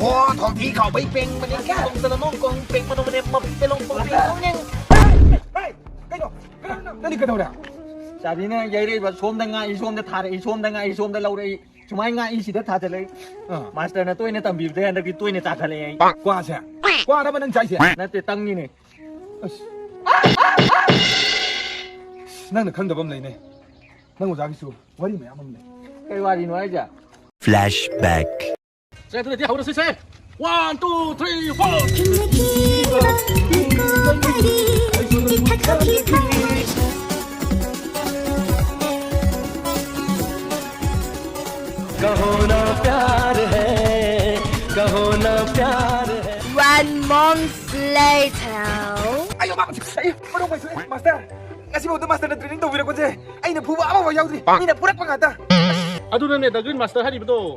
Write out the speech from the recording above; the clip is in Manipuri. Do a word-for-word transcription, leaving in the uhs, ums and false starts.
ꯑꯣ, ꯊꯣꯝꯊꯤ ꯈꯥꯎꯕꯩ ꯄꯦꯡꯕꯅꯤ ꯀꯥꯏ꯫ ꯀꯣꯡ ꯆꯠꯂ ꯃꯣꯡ ꯀꯣꯡ ꯄꯦꯡ ꯃꯅꯨꯡ ꯃꯅꯦ ꯃꯄꯤ ꯄꯦꯂꯣꯡ ꯄꯣꯡ ꯄꯦꯡ ꯀꯣꯡ ꯌꯦꯡ꯫ ꯍꯦ, ꯍꯦ, ꯀꯩꯅꯣ? ꯀꯩꯅꯣ ꯅꯪ? ꯅꯪꯗꯤ ꯀꯩꯗꯧꯔꯦ? ꯆꯥꯕꯤꯅ ꯌꯩꯔꯛꯏꯕ ꯁꯣꯝꯗ ꯉꯥꯛꯏ, ꯁꯣꯝꯗ ꯊꯥꯔꯛꯏ, ꯁꯣꯝꯗ ꯉꯥꯛꯏ, ꯁꯣꯝꯗ ꯂꯧꯔꯛꯏ꯫ ꯁꯨꯃꯥꯏꯅ ꯉꯥꯛꯏ, ꯁꯤꯗ ꯊꯥꯖꯤꯜꯂꯛꯏ꯫ ꯑꯥ꯫ ꯃꯥꯁꯇꯔꯅ ꯇꯣꯏꯅ ꯇꯝꯕꯤꯕꯗꯩ ꯍꯟꯗꯛꯇꯤ ꯇꯣꯏꯅ ꯆꯥꯈꯠꯂꯛꯑꯦ ꯑꯩ꯫ ꯀ꯭ꯋꯥꯁꯦ? ꯀ꯭ꯋꯥꯔꯕ ꯅꯪ ꯆꯥꯏꯁꯦ? ꯅꯠꯇꯦ, ꯇꯪꯉꯤꯅꯦ꯫ ꯑꯁ꯫ ꯑꯁ, ꯅꯪꯅ ꯈꯪꯗꯕ ꯑꯃ ꯂꯩꯅꯦ꯫ ꯅꯪ ꯑꯣꯖꯥꯒꯤꯁꯨ ꯋꯥꯔꯤ ꯃꯌꯥꯝ ꯑꯃ ꯂꯩ꯫ ꯀꯩ ꯋꯥꯔꯤꯅꯣ ꯍꯥꯏꯁꯦ? Flashback. ꯁꯦ, ꯑꯗꯨꯗꯤ ꯍꯧꯔꯁꯤ ꯁꯦ꯫ One, two, three, four. कहो ना प्यार है, कहो ना प्यार है। One month later. ꯑꯌꯣ, ꯃꯥ, ꯑꯩ ꯃꯔꯣꯛ ꯃꯩ ꯁꯣꯛꯑꯦ, ꯃꯥꯁꯇꯔ꯫ ꯉꯁꯤꯐꯥꯎꯗ ꯃꯥꯁꯇꯔꯅ ꯇ꯭ꯔꯦꯅꯤꯡ ꯇꯧꯕꯤꯔꯛꯄꯁꯦ ꯑꯩꯅ ꯐꯨꯕ ꯑꯃꯐꯥꯎ ꯌꯥꯎꯗ꯭ꯔꯤ꯫ ꯃꯤꯅ ꯐꯨꯔꯛꯄ ꯉꯥꯛꯇ꯫ ꯑꯗꯨꯅꯅꯦ ꯗ ꯒ꯭ꯔꯤꯟ ꯃꯥꯁꯇꯔ ꯍꯥꯏꯔꯤꯕꯗꯣ꯫